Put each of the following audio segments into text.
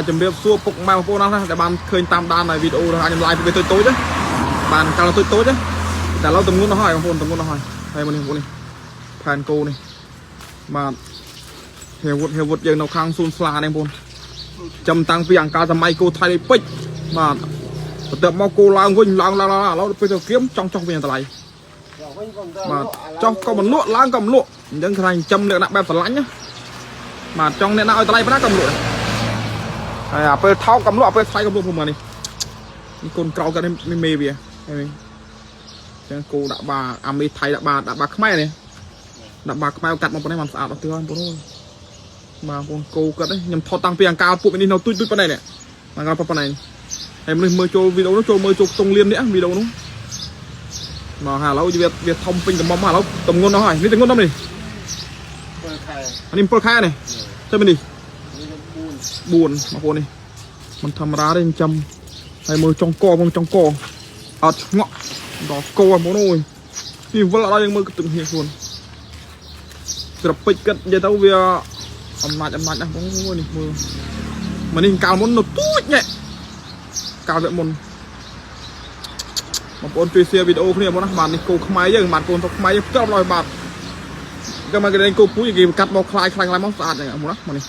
ជំរាបសួរពុកម៉ែបងប្អូនអស់ណាដែលបានឃើញតាមដាននៅវីដេអូរបស់ខ្ញុំ live ពីតូចតូចណាបានកាលតូចតូចណាតែឥឡូវទំងន់អស់ហើយបងប្អូនទំងន់អស់ហើយហើយមកនេះបងប្អូននេះផែនគោនេះបាទហេវុតហេវុតយើងនៅខាងសួនស្លានេះបងប្អូនចាំតាំងពីអង្ការសម័យគោថៃពេជ្របាទបន្ទាប់មកគោឡើងវិញឡើងឡើងឡើងឥឡូវពេលទៅគៀមចង់ចុះវិញតម្លៃបាទចុះក៏មិនលក់ឡើងក៏មិនលក់អញ្ចឹងខ្លាញ់ចំលក្ខណៈបែបស្រឡាញ់ណាបាទចង់អ្នកណាឲ្យតម្លៃប៉ុណ្ណាក៏មិនលក់ដែរ ហើយអាពេលថោកកំលក់អាពេលថ្លៃកំលក់ពុំមកនេះនេះកូនក្រោលគាត់នេះមេវាហើយអញ្ចឹងគោដាក់បាអាមេថៃដាក់បាដាក់បាខ្មែរនេះដាក់បាខ្មែរកាត់មកប៉ុណ្ណេះបានស្អាតអស់ទៀតហើយបងប្អូនបាទបងគោគាត់នេះខ្ញុំថតតាំងពីអង្កាលពួកនេះនៅទូចទូចប៉ុណ្ណេះនេះអង្កាលប៉ុណ្ណេះហើយមនុស្សមើលចូលវីដេអូនោះចូលមើលចូលតុងលៀននេះវីដេអូនោះមកហើយឥឡូវវាវាធំពេញកំមុំឥឡូវតំងន់អស់ហើយនេះតំងន់ដល់នេះ 7ខែ អានេះ7ខែនេះទៅនេះ នេះ4 4បងប្អូននេះមិនធម្មតាទេចិញ្ចឹមហើយមើលចុងកមើលចុងកអត់ឆ្ងក់ដល់កបងប្អូនអើយនេះវិលអត់ដល់យើងមើលទឹកហៀខ្លួនត្រពេចគិតនិយាយទៅវាអំណាចអំណាចណាស់បងប្អូននេះមើលមកនេះកាលមុននៅទូចញ៉ែកាលវាមុនបងប្អូនជួយ share វីដេអូគ្នាបងណាបាទនេះគោខ្មែរយើងបាទកូនស្រុកខ្មែរយើងផ្ទាល់ដល់បាទក៏មកគេលេងគោពូជគេកាត់មកខ្លាយខ្លាយខ្លាយមកស្អាតហ្នឹងបងណាមកនេះ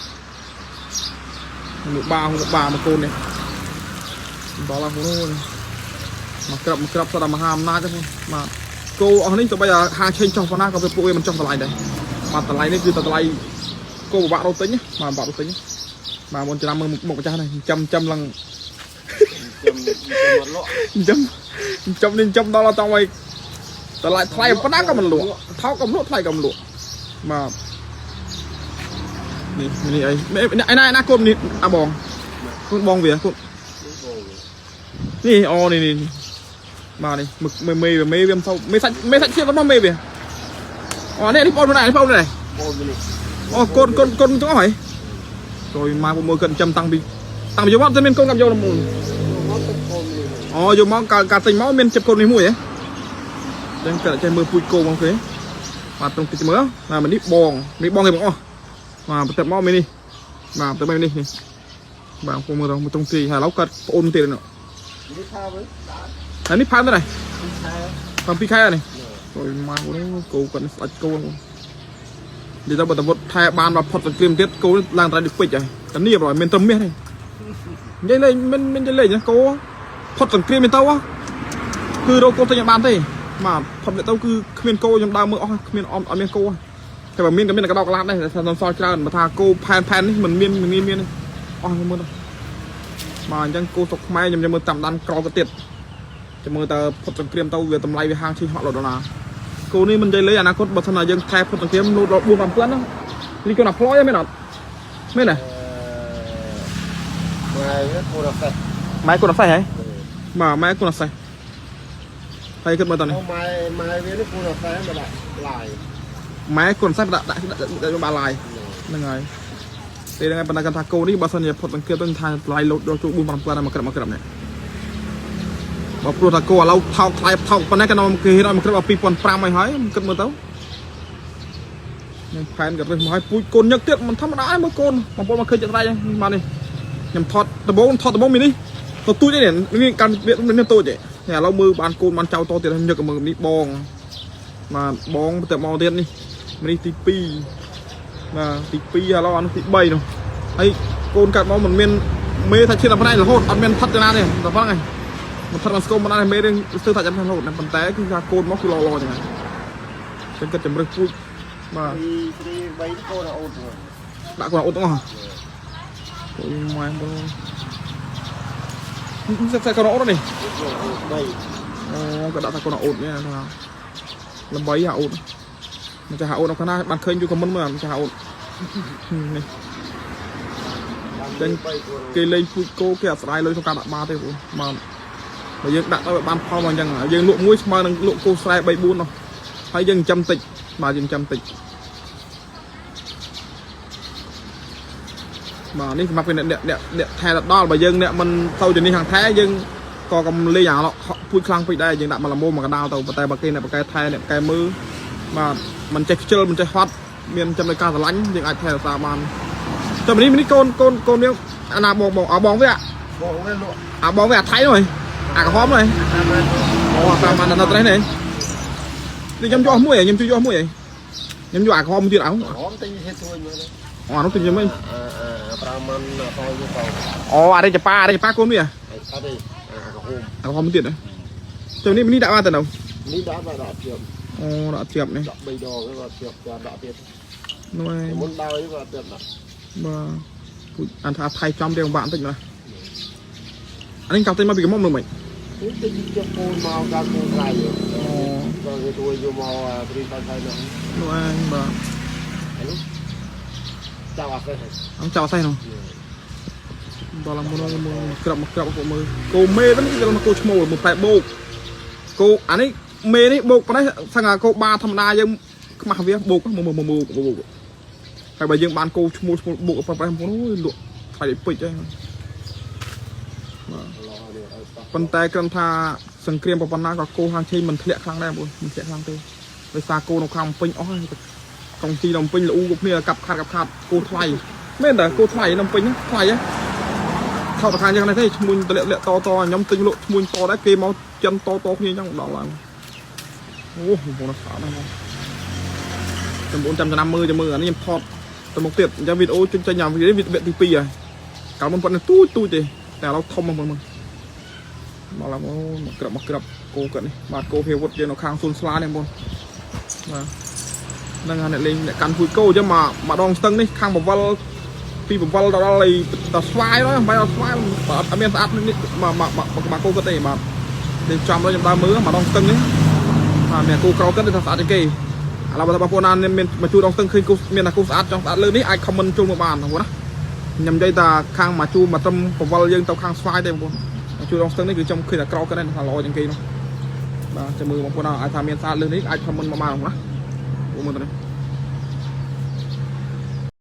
មួយបាមួយបាមកកូននេះដល់ហើយអូនមកក្របមកក្របសតមហាអំណាចហ្នឹងបាទគោអស់នេះទៅបីហាងឆេងចុះប៉ុណ្ណាក៏វាពួកវាមិនចុះតម្លៃដែរបាទតម្លៃនេះគឺតម្លៃគោពិបាករកទិញបាទពិបាករកទិញបាទមុនច្រាំមើលមុខម្ចាស់នេះចាំចាំឡើង ចាំចាំអត់លក់ ចាំចាំនេះចាំដល់តង់ឲ្យតម្លៃថ្លៃប៉ុណ្ណាក៏មិនលក់ថោកក៏មិនលក់ថ្លៃក៏មិនលក់បាទនេះនេះអីឯណាឯណាកូននេះអាបងកូនបងវាកូន នេះអូនេះនេះបាទនេះមេមេមេវាមិនសូវមេសាច់មេសាច់ធៀបដល់មេវាអូនេះនេះបងនេះបងនេះ បងនេះ អូកូនកូនកូនទាំងអស់ហើយចូលមកពុំមើលគាត់ចាំតាំងពីតាំងពីយកមកតែមានកូនកាប់យកមុន មកទៅកូននេះ អូយកមកកាលកាលទិញមកមានចិត្តកូននេះមួយហ៎ចឹងគាត់ចេះមើលពូជគោមកគេបាទត្រង់តិចមើលណានេះបងនេះបងគេបងអស់បាទបន្ទាប់មកមាននេះបាទបន្ទាប់មកនេះនេះបាទពុំមើលទៅត្រង់ទីហើយឥឡូវគាត់ប្អូនទៀតនោះ នេះថាវិញ ហើយនេះផានទៅនេះ ខែ 7ខែនេះ អូយម៉ៅនេះគោគាត់នេះស្ដាច់គោហ្នឹងនិយាយទៅបើតវុតថែបានមកផុតសង្គ្រាមទៀតគោនេះឡើងត្រៃដូចពេជ្រហើយតានេះប្រហែលមានត្រឹមមាសទេនិយាយលេងមិនមិននិយាយលេងណាគោផុតសង្គ្រាមទៅគឺរកគោទិញអត់បានទេបាទផុតទៅគឺគ្មានគោខ្ញុំដើរមើលអស់គ្មានអត់មានគោតែបើមានក៏មានកដោកឡាត់ដែរតែសល់ច្រើនបើថាគោផែនផែននេះមិនមានមិនមានទេអស់មើលទៅបាទអញ្ចឹងគោស្រុកខ្មែរខ្ញុំមើលតាមដានក្រក៏ទៀតចាំមើលតើផុតសង្គ្រាមទៅវាតម្លៃវាហាងឈីហក់លោដុល្លារ គូនេះមិននិយាយលេងអនាគតបើសិនណាយើងថែផុតសង្គ្រាមលូតដល់4 5ពាន់ហ្នឹងនេះគាត់ណាផ្លយមែនអត់មែនទេ ម៉ែគូរ៉ាសេះ ម៉ែគាត់ណាសេះហ៎បាទម៉ែគាត់ណាសេះហើយគិតមើលតនេះ ម៉ែម៉ែវានេះគូរ៉ាសេះមកដាក់ឡាយ ម៉ែគាត់ណាសេះដាក់ដាក់ដាក់យកបានឡាយហ្នឹងហើយពេលហ្នឹងហើយប៉ុន្តែគាត់ថាគោនេះបើសិនជាផុតសង្គ្រាមទៅថាថ្លៃលូតដល់ជួ4 5ពាន់មកក្របមកក្របនេះបើព្រោះថាគោឥឡូវថោកថ្លៃថោកប៉ុណ្ណេះក៏គេហ៊ានឲ្យមកក្របដល់2500ហើយហើយគិតមើលទៅនឹងផែនក៏រើសមកឲ្យពូជកូនញឹកទៀតមិនធម្មតាទេមើលកូនបងប្អូនមកឃើញចិត្តដៃហ្នឹងបាទនេះខ្ញុំថតដំបងថតដំបងមីនេះទៅទូចទេនេះកាន់វានេះទូចទេនេះឥឡូវមើលបានកូនបានចៅតទៀតញឹកមើលនេះបងបាទបងទៅមកទៀតនេះនេះទី2បាទទី2ឥឡូវអានោះទី3នោះហើយកូនកាត់មកមិនមានមេថាឈានតែផ្នែករហូតអត់មានថិតទៅណាទេតែប៉ុណ្្នឹងឯងមិនថិតមកស្គមមិនដែរមេរឿងស្ទើរថាចាំរហូតប៉ុន្តែគឺថាកូនមកគឺឡឡចឹងហើយចឹងគិតជំរឹះពូជបាទ 2 3កូនអូន ដាក់គាត់អូតទាំងអស់អូយម៉ែបងសិក្សាកូនអូតនេះ 3 អូក៏ដាក់ថាកូនអូតនេះថាល្បីអាអូតម្ចាស់អូតនៅខាងណាបានឃើញយូរខមមិនមើលម្ចាស់អូតនេះគេលេងពូជគោគេអត់ស្ដាយលុយក្នុងការដាក់បាទេបងបាទបើយើងដាក់ទៅបានផលមកអញ្ចឹងយើងលក់មួយស្មើនឹងលក់គោស្រែ3 4នោះហើយយើងចិញ្ចឹមតិចបាទយើងចិញ្ចឹមតិចបាទនេះសម្រាប់គេអ្នកអ្នកអ្នកថែដល់បើយើងអ្នកមិនទៅជំនាញខាងថែយើងក៏កំលេងអាពូជខ្លាំងពេកដែរយើងដាក់មកល្មមមកកដាលទៅប៉ុន្តែបើគេអ្នកបកែថែអ្នកបកែមើលបាទមិនចេះខ្ជិលមិនចេះហត់មានចំណុចការស្រឡាញ់យើងអាចថែរក្សាបានតែនេះនេះកូនកូនកូននេះ អាណាបងបងអបងវា បងវាលក់ អាបងវាអាថៃនោះអាក្រហមនោះ តាមបាន អូតាមបាននៅត្រេះនេះនេះខ្ញុំយកមួយខ្ញុំជួយយកមួយខ្ញុំយកអាក្រហមទៀតអោ ហមទិញហេតុទួយមើល អូអានោះទិញខ្ញុំវិញ អា5ម៉ាន់អត់យកទៅ អូអានេះចប៉ាអានេះចប៉ាកូនវា អត់ទេអាក្រហម អាក្រហមទៀតចាំនេះនេះដាក់បានទៅនៅ នេះដាក់បាទដាក់ជាប់ អូដាក់ជាប់នេះ ដាក់3ដងបាទជាប់ចាដាក់ទៀត នោះឯង មុនដើរបាទទៀតដាក់ បាទពូអានថាថៃចំរៀងបាក់បន្តិចណាអានេះកាប់ទិញមកពីកំមុំនោះមិន នេះទិញជាប់កូនមកដល់កូនក្រៃអូដល់គេទួយយកមកព្រីបៃៗនោះ នោះឯងបាទ អានេះចៅអាសេះ អង្គចោលសេះនោះដល់មុនមើលក្របមកក្របពួកមើលគោមេវិញគឺគោឈ្មោលមើលផ្លែបោកគោអានេះមេនេះបោកប៉ុណ្ណេះសឹងអាគោបាធម្មតាយើងខ្មាស់វាបោកមើលមើលមើលបោកហើយបើយើងបានគោឈ្មោលឈ្មោលបោកប៉ុណ្ណេះបងអូយលក់ថ្លៃពេជ្រហ្នឹងបាទប៉ុន្តែគ្រាន់ថាសង្គ្រាមប៉ុណ្ណាក៏គោហាងឆេងមិនធ្លាក់ខ្លាំងដែរបងមិនធ្លាក់ខ្លាំងទេដោយសារគោនៅខាងពេញអស់ហើយកងទីនៅពេញលូគ្រប់គ្នាកាប់ខាត់កាប់ខាត់គោថ្លៃមែនតើគោថ្លៃនៅពេញថ្លៃហ៎ថតខាងយ៉ាងនេះទេឈ្មោះតម្លាក់លាក់តតខ្ញុំទិញលក់ឈ្មោះតដែរគេមកចិនតតគ្នាអញ្ចឹងដល់ឡើងអូបងប្អូនស្អាតណាស់បងចាំបងចាំចំណាំមើលចាំមើលអានេះខ្ញុំថតទៅមុខទៀតអញ្ចឹងវីដេអូចេញចេញយ៉ាងវីដេអូវគ្គទី2ហើយកាលមុនប៉ុណ្ណេះទូចទូចទេតែឥឡូវធំមកមើលមើលមកឡើងអូមកក្របមកក្របគោគាត់នេះបាទគោភាវុធយើងនៅខាងសួនស្លានេះបងបាទហ្នឹងហើយអ្នកលេងអ្នកកាន់ភួយគោអញ្ចឹងមកម្ដងស្ទឹងនេះខាងបវលពីបវលដល់ដល់អីដល់ស្វាយដល់បាយដល់ស្វាយអត់មានស្អាតនេះមកមកមកគោគាត់ទេបាទលេងចំដល់ខ្ញុំដើរមើលម្ដងស្ទឹងនេះបាទមានគោក្រគាត់ថាស្អាតជាងគេឥឡូវបើបងប្អូនណាមានមកជួយដងស្ទឹងឃើញគោមានតែគោស្អាតចង់ស្អាតលើនេះអាច comment ចូលមកបានបងប្អូនណាខ្ញុំនិយាយថាខាងមកជួមកត្រឹមបវលយើងទៅខាងស្វាយទេបងប្អូនជួយដងស្ទឹងនេះគឺខ្ញុំឃើញតែក្រគាត់ថាល្អជាងគេនោះបាទចាំមើលបងប្អូនអាចថាមានស្អាតលើនេះអាច comment មកបានបងប្អូនណាមើលទៅនេះ